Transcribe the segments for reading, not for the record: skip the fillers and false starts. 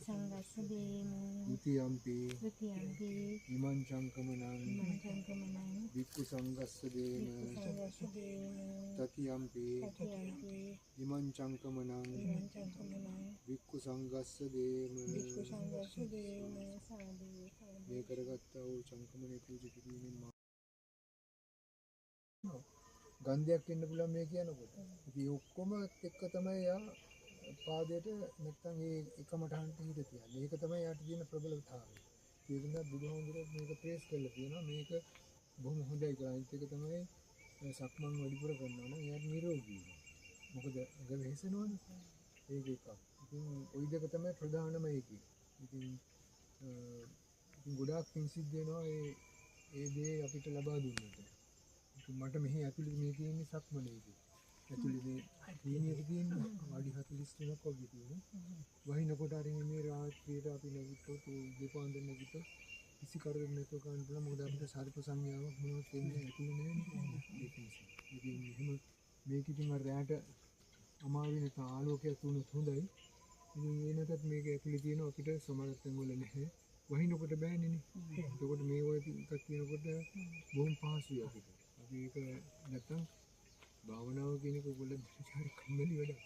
සංඝස්ස දේම ဒ ුතියම්පි ဒ ුතියම්පි ඉමං චංකමනං ඉමං චංකමනං භික්ඛු සංඝස්ස දේම භික්ඛු සංඝස්ස දේම තතියම්පි තතියම්පි ඉමං චංකමනං ඉමං චංකමනං භික්ඛු සංඝස්ස දේම භික්ඛු සංඝස්ස දේම. සාදු සාදු. මේ කරගත්තා වූ චංකමනේ පූජා කිරීමෙන් ගන්ධයක් එන්න පුළුවන් මේ කියනකොට. ඉතින් ඒ ඔක්කොම එක්ක තමයි යා පාදයට නැත්තම් ඒ එකමටහන්ට හිත තියන්නේ. ඒක තමයි යාට තියෙන ප්‍රබලතාවය. ඒක නිසා බුදුහාමුදුරුවෝ මේක ප්‍රේස් කරලා තියෙනවා. මේක බොහොම හොඳයි කියලා. අනිත් එක තමයි සක්මන් වැඩිපුර කරනවා නම් එයාට නිරෝගී වෙනවා. මොකද ඇඟ වෙහෙසෙනවනේ. ඒක එකක්. ඉතින් ওই දෙක තමයි ප්‍රධානම ඒකේ. ඉතින් ඉතින් ගොඩාක් පින් සිද්ධ වෙනවා ඒ ඒ දේ අපිට ලබා දුන්නට. ඉතින් මට මෙහි ඇතුළේ මේ තියෙන්නේ සක්මනේ ඉතින්. ඇතුළේ මේ ක්‍රීමියක තියෙන අඩි 43ක් වගේ තියෙනවා. වහිනකොට අර මේ රාත්‍රියට අපි නැගිට්ටොත් උදේ පාන්දර නැගිට්ටොත් කිසි කරදරයක් නැතුව ගන්න පුළුවන්. මොකද අපිට සර්ප සංඥාවක් මොනවත් එන්නේ ඇතුළේ නෑනේ. ඒක නිසා. ඉතින් එහෙම මේක ඉතින් අර රැට අමාරුයි නැත්නම් ආලෝකයක් වුණොත් හොඳයි. ඉතින් ඒ නැතත් මේක ඇතුළේ තියෙන අපිට සමහර තැන්වල නැහැ. වහිනකොට බෑනේ නේ. එතකොට මේ වගේ එකක් තියෙනකොට බොහොම පහසුයි අපිට. අපි ඒක නැත්තම් භාවනාව කියන එක ඔයගොල්ලෝ හරි කම්මැලි වැඩක්.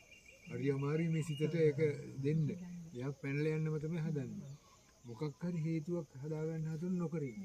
හරි අමාරුයි මේ සිතට ඒක දෙන්න. එයා පැනලා යන්නම තමයි හදන්නේ. මොකක් හරි හේතුවක් හදාගන්න හදන නොකර ඉන්න.